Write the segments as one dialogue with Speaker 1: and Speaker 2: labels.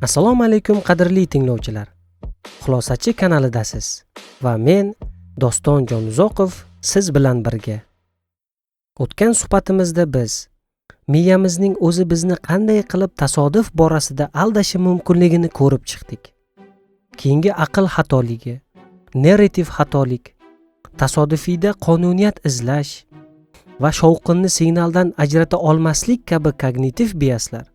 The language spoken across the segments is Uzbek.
Speaker 1: Assalomu alaykum, qadrli tinglovchilar. Xulosachi kanalidasiz va men Doston Jonuzoqov siz bilan birga. O'tgan suhbatimizda biz miyamizning o'zi bizni qanday qilib tasodif borasida aldashi mumkinligini ko'rib chiqdik. Keyingi aql xatoligi, narrativ xatolik, tasodifiyda qonuniyat izlash va shovqinni signaldan ajrata olmaslik kabi kognitiv biaslar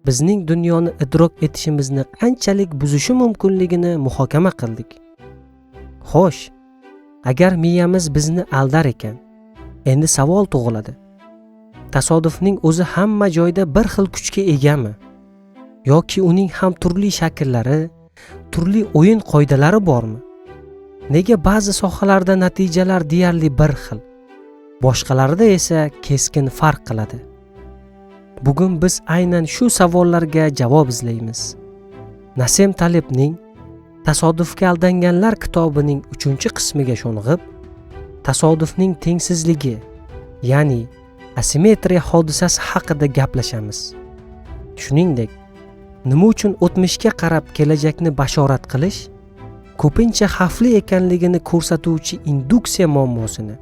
Speaker 1: bizning dunyoni idrok etishimizni qanchalik buzishi mumkinligini muhokama qildik. Xo'sh, agar miyamiz bizni aldar ekan, endi savol tug'iladi. Tasodifning o'zi hamma joyda bir xil kuchga egami? Yoki uning ham turli shakllari, turli o'yin qoidalari bormi? Nega ba'zi sohalarda natijalar deyarli bir xil, boshqalarida esa keskin farq qiladi? Bugun biz aynan shu savollarga javob izlaymiz. Nassim Talebning Tasodifga aldanganlar kitobining 3-qismiga sho'ng'ib, tasodifning tengsizligi, ya'ni asimetriya hodisasi haqida gaplashamiz. Shuningdek, nima uchun o'tmishga qarab kelajakni bashorat qilish ko'pincha xavfli ekanligini ko'rsatuvchi induksiya muammosini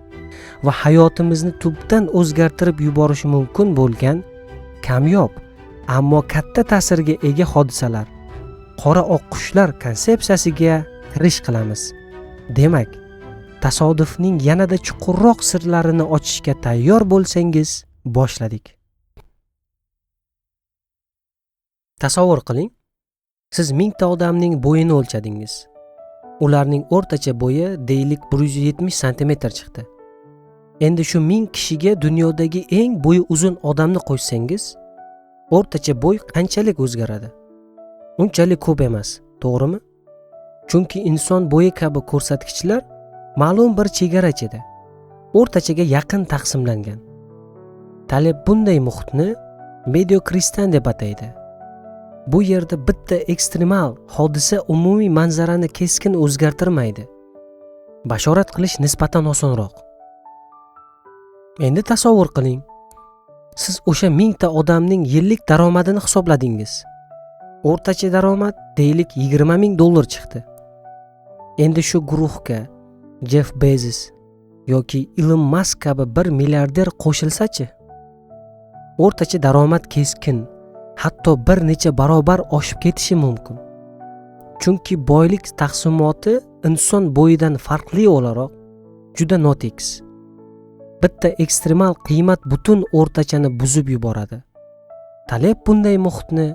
Speaker 1: va hayotimizni tubdan o'zgartirib yuborishi mumkin bo'lgan kamyob, ammo katta ta'sirga ega hodisalar, qora oqqushlar konsepsiyasiga kirish qilamiz. Demak, tasodifning yanada chuqurroq sirlarini ochishga tayyor bo'lsangiz, boshladik. Tasavvur qiling, siz 1000 ta odamning bo'yini o'lchadingiz. Ularning o'rtacha bo'yi deylik 170 santimetr chiqdi. Endi shu 1000 kishiga dunyodagi eng bo'yi uzun odamni qo'shsangiz, o'rtacha bo'y qanchalik o'zgaradi? Unchalik ko'p emas, to'g'rimi? Chunki inson bo'yi kabi ko'rsatkichlar ma'lum bir chegara ichida o'rtachaga yaqin taqsimlangan. Taleb bunday muhitni mediokristan deb ataydi. Bu yerda bitta ekstremal hodisa umumiy manzarani keskin o'zgartirmaydi. Bashorat qilish nisbatan osonroq. Endi tasavvur qiling, siz o'sha 1000 ta odamning yillik daromadini hisobladingiz. O'rtacha daromad deylik $20,000 chiqdi. Endi shu guruhga Jeff Bezos yoki Ilon Mask kabi bir milliarder qo'shilsa-chi? O'rtacha daromad keskin, hatto bir necha barobar oshib ketishi mumkin. Chunki boylik taqsimoti inson bo'yidan farqli o'laroq juda notekis. Bitta ekstremal qiymat butun o'rtachani buzib yuboradi. Taleb bunday muhitni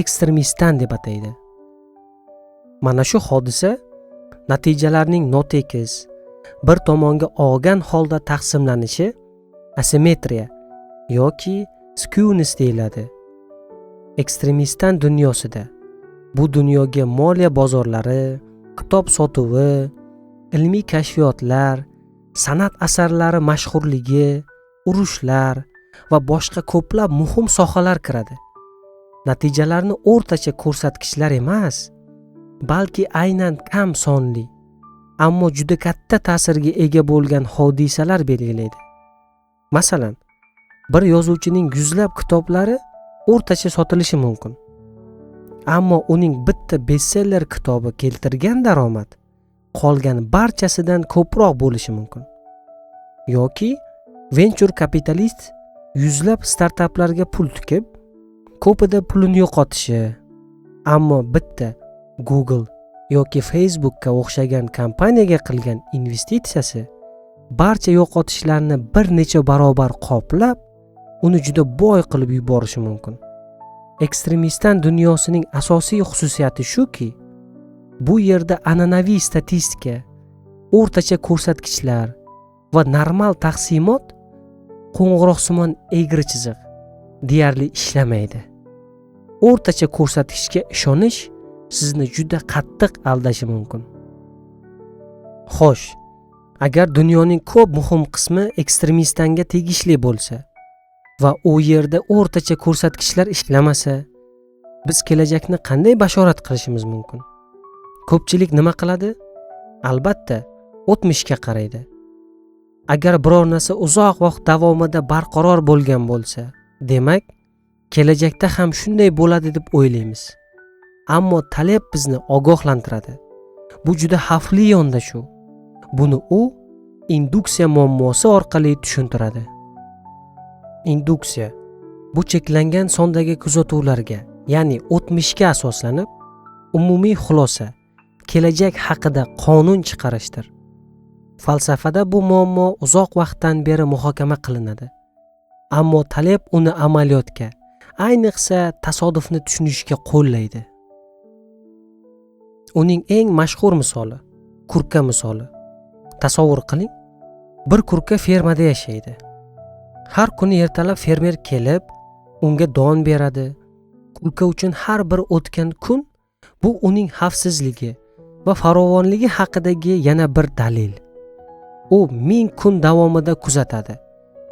Speaker 1: ekstremistan deb ataydi. Mana shu hodisa natijalarning notekis, bir tomonga og'gan holda taqsimlanishi asimetriya yoki skewness deyiladi. Ekstremistan dunyosida bu dunyoga moliya bozorlari, kitob sotuvi, ilmiy kashfiyotlar, san'at asarlari mashhurligi, urushlar va boshqa ko'plab muhim sohalar kiradi. Natijalarni o'rtacha ko'rsatkichlar emas, balki aynan kam sonli, ammo juda katta ta'sirga ega bo'lgan hodisalar belgilaydi. Masalan, bir yozuvchining yuzlab kitoblari o'rtacha sotilishi mumkin. Ammo uning bitta bestseller kitobi keltirgan daromad qolgan barchasidan ko'proq bo'lishi mumkin. Yoki venture kapitalist yuzlab startaplarga pul tikib, ko'pida pulini yo'qotishi, ammo bitta Google yoki Facebookka o'xshagan kompaniyaga qilgan investitsiyasi barcha yo'qotishlarni bir necha barobar qoplab, uni juda boy qilib yuborishi mumkin. Ekstremistan dunyosining asosiy xususiyati shuki, bu yerda an'anaviy statistika, o'rtacha ko'rsatkichlar va normal taqsimot qo'ng'iroqsimon egri chiziq deyarli ishlamaydi. O'rtacha ko'rsatkichga ishonish sizni juda qattiq aldashi mumkin. Xo'sh, agar dunyoning ko'p muhim qismi ekstremistanga tegishli bo'lsa va u yerda o'rtacha ko'rsatkichlar ishlamasa, biz kelajakni qanday bashorat qilishimiz mumkin? Ko'pchilik nima qiladi? Albatta, o'tmishga qaraydi. Agar biror narsa uzoq vaqt davomida barqaror bo'lgan bo'lsa, demak, kelajakda ham shunday bo'ladi deb o'ylaymiz. Ammo Taleb bizni ogohlantiradi. Bu juda xavfli yondashuv. Buni u induksiya muammosi orqali tushuntiradi. Induksiya bu cheklangan sondagi kuzatuvlarga, ya'ni o'tmishga asoslanib, umumiy xulosa, kelajak haqida qonun chiqarishdir. Falsafada bu muammo uzoq vaqtdan beri muhokama qilinadi. Ammo Taleb uni amaliyotga, ayniqsa tasodifni tushunishga qo'llaydi. Uning eng mashhur misoli kurka misoli. Tasavvur qiling, bir kurka fermada yashaydi. Har kuni ertalab fermer kelib, unga don beradi. Kurka uchun har bir o'tgan kun bu uning xavfsizligi va farovonligi haqidagi yana bir dalil. U 1000 kun davomida kuzatadi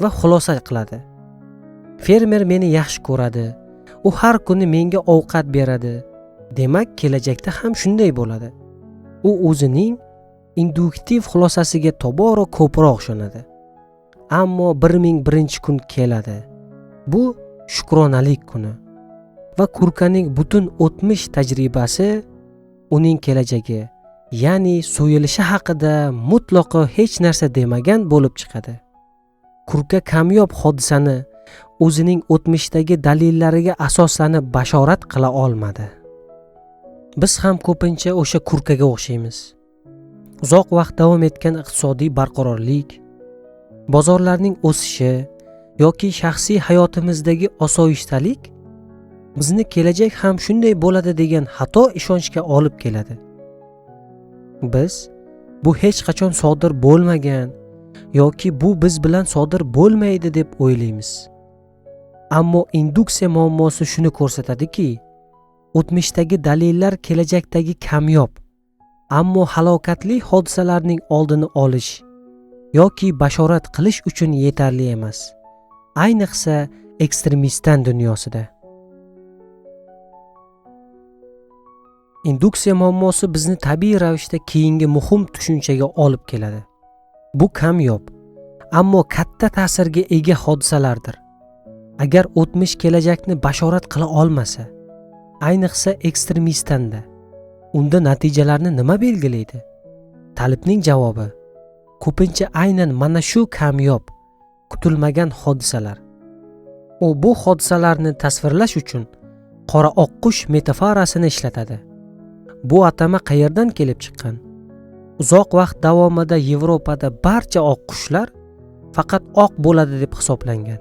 Speaker 1: va xulosa qiladi. Fermer meni yaxshi ko'radi. U har kuni menga ovqat beradi. Demak, kelajakda ham shunday bo'ladi. U o'zining induktiv xulosasiga tobora ko'proq ishonadi. Ammo 1001-kun keladi. Bu shukronalik kuni. Va kurkaning butun o'tmish tajribasi uning kelajagi, ya'ni so'yilishi haqida mutlaqo hech narsa demagan bo'lib chiqadi. Kurka kamyob hodisani o'zining o'tmishdagi dalillariga asoslanib bashorat qila olmadi. Biz ham ko'pincha o'sha kurkaga o'xshaymiz. Uzoq vaqt davom etgan iqtisodiy barqarorlik, bozorlarning o'sishi yoki shaxsiy hayotimizdagi osoyishtalik bizni kelajak ham shunday bo'ladi degan xato ishonchga olib keladi. Biz bu hech qachon sodir bo'lmagan yoki bu biz bilan sodir bo'lmaydi deb o'ylaymiz. Ammo induksiya muammosi shuni ko'rsatadiki, o'tmishdagi dalillar kelajakdagi kamyob, ammo halokatli hodisalarning oldini olish yoki bashorat qilish uchun yetarli emas. Ayniqsa ekstremistan dunyosida. Induksiya muammosi bizni tabiiy ravishda keyingi muhim tushunchaga olib keladi. Bu kamyob, ammo katta ta'sirga ega hodisalardir. Agar o'tmish kelajakni bashorat qila olmasa, ayniqsa ekstremistanda, unda natijalarni nima belgilaydi? Talibning javobi ko'pincha aynan mana shu kamyob, kutilmagan hodisalar. U bu hodisalarni tasvirlash uchun qora oqqush metaforasini ishlatadi. Bu atama qayerdan kelib chiqqan? Uzoq vaqt davomida Yevropada barcha oqqushlar faqat oq bo'ladi deb hisoblangan.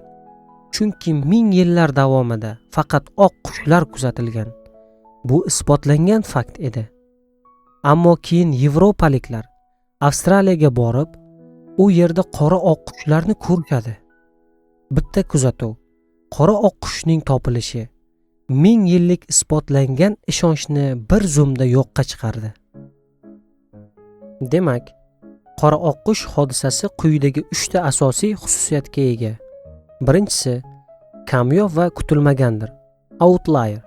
Speaker 1: Chunki 1000 yillar davomida faqat oq qushlar kuzatilgan. Bu isbotlangan fakt edi. Ammo keyin yevropaliklar Avstraliyaga borib, u yerda qora oqqushlarni ko'rishadi. Bitta kuzatuv, qora oqqushning topilishi 1000 yillik isbotlangan ishonchni bir zumda yo'qqa chiqardi. Demak, qora oqqush hodisasi quyidagi 3 ta asosiy xususiyatga ega. Birinchisi, kamyob va kutilmagandir. Outlier.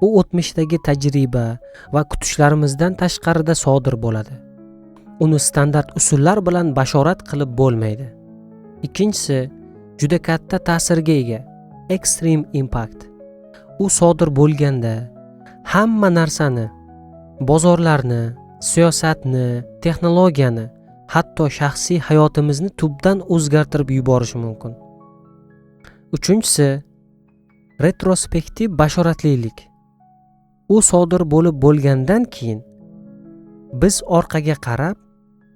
Speaker 1: U o'tmishdagi tajriba va kutishlarimizdan tashqarida sodir bo'ladi. Uni standart usullar bilan bashorat qilib bo'lmaydi. Ikkinchisi, juda katta ta'sirga ega. Extreme impact. U sodir bo'lganda hamma narsani, bozorlarni, siyosatni, texnologiyani, hatto shaxsiy hayotimizni tubdan o'zgartirib yuborishi mumkin. Uchinchisi, retrospektiv bashoratlilik. U sodir bo'lib bo'lgandan keyin biz orqaga qarab,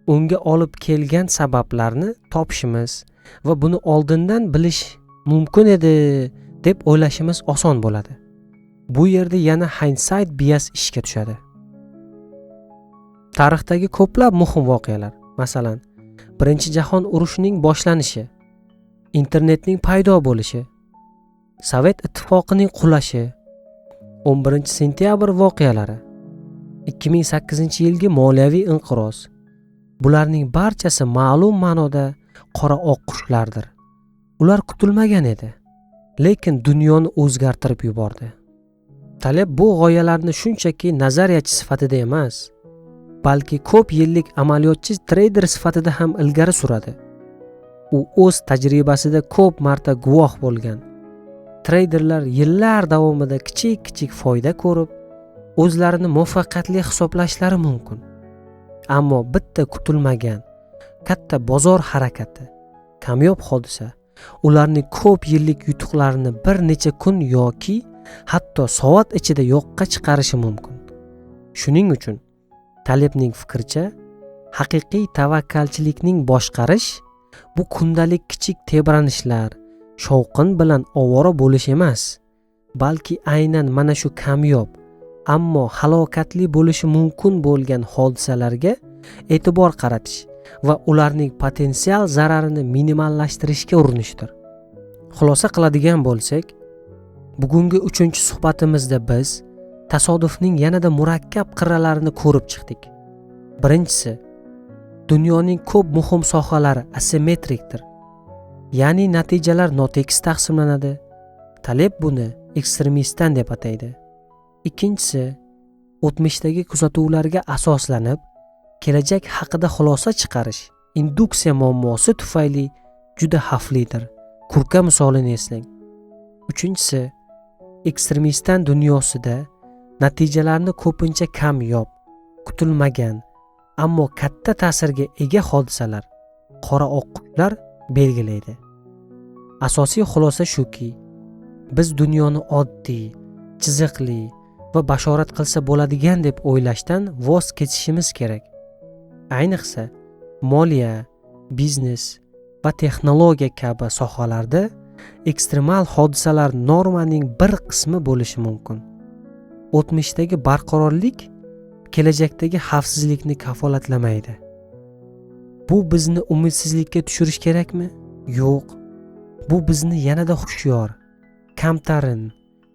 Speaker 1: unga olib kelgan sabablarni topishimiz va buni oldindan bilish mumkin edi deb o'ylashimiz oson bo'ladi. Bu yerda yana hindsight bias ishga tushadi. Tarixdagi ko'plab muhim voqealar, masalan, Birinchi jahon urushining boshlanishi, internetning paydo bo'lishi, Sovet ittifoqining qulashi, 11-sentyabr voqealari, 2008-yilgi moliyaviy inqiroz, bularning barchasi ma'lum ma'noda qora oqqushlardir. Ular kutilmagan edi, lekin dunyoni o'zgartirib yubordi. Taleb bu g'oyalarni shunchaki nazariyachi sifatida emas, balki ko'p yillik amaliyotchi treyder sifatida ham ilgari suradi. U o'z tajribasida ko'p marta guvoh bo'lgan. Treyderlar yillar davomida kichik-kichik foyda ko'rib, o'zlarini muvaffaqiyatli hisoblashlari mumkin. Ammo bitta kutilmagan katta bozor harakati, kamyob hodisa ularning ko'p yillik yutuqlarini bir necha kun yoki hatto soat ichida yo'qqa chiqarishi mumkin. Shuning uchun Talebning fikricha, haqiqiy tavakkalchilikning boshqarish bu kundalik kichik tebranishlar, shovqin bilan ovora bo'lish emas, balki aynan mana shu kamyob, ammo halokatli bo'lishi mumkin bo'lgan hodisalarga e'tibor qaratish va ularning potensial zararini minimallashtirishga urinishdir. Xulosa qiladigan bo'lsak, bugungi 3-suhbatimizda biz tasodifning yanada murakkab qirralarini ko'rib chiqdik. Birinchisi, dunyoning ko'p muhim sohalari asimetrikdir. Ya'ni natijalar notekis taqsimlanadi. Taleb buni ekstremistan deb ataydi. Ikkinchisi, o'tmishdagi kuzatuvlarga asoslanib, kelajak haqida xulosa chiqarish induksiya muammosi tufayli juda xavflidir. Kurka misolini eslang. Uchinchisi, ekstremistan dunyosida natijalarni ko'pincha kamyob, kutilmagan, ammo katta ta'sirga ega hodisalar, qora oqqushlar belgilaydi. Asosiy xulosa shuki, biz dunyoni oddiy, chiziqli va bashorat qilsa bo'ladigan deb o'ylashdan voz kechishimiz kerak. Ayniqsa, moliya, biznes va texnologiya kabi sohalarda ekstremal hodisalar normaning bir qismi bo'lishi mumkin. O'tmishdagi barqarorlik kelajakdagi xavfsizlikni kafolatlamaydi. Bu bizni umidsizlikka tushirish kerakmi? Yo'q. Bu bizni yanada hushyor, kamtarin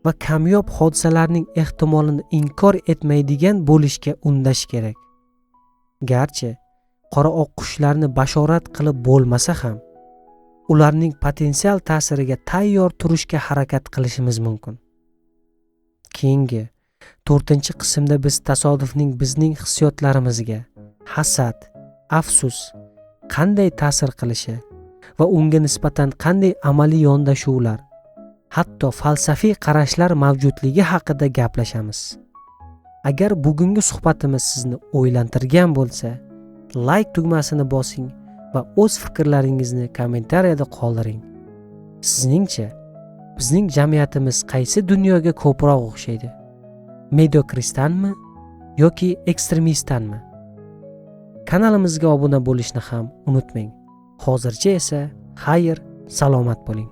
Speaker 1: va kamyob hodisalarning ehtimolini inkor etmaydigan bo'lishga undash kerak. Garchi qora oqqushlarni bashorat qilib bo'lmasa ham, ularning potensial ta'siriga tayyor turishga harakat qilishimiz mumkin. Keyingi 4-qismda biz tasodifning bizning hissiyotlarimizga hasad, afsus qanday ta'sir qilishi va unga nisbatan qanday amaliy yondashuvlar, hatto falsafiy qarashlar mavjudligi haqida gaplashamiz. Agar bugungi suhbatimiz sizni o'ylantirgan bo'lsa, like tugmasini bosing va o'z fikrlaringizni kommentariyada qoldiring. Sizningcha, bizning jamiyatimiz qaysi dunyoga ko'proq o'xshaydi? Mediokristanmi yoki ekstremistanmi? Kanalimizga obuna bo'lishni ham unutmang. Hozircha esa xayr, salomat bo'ling.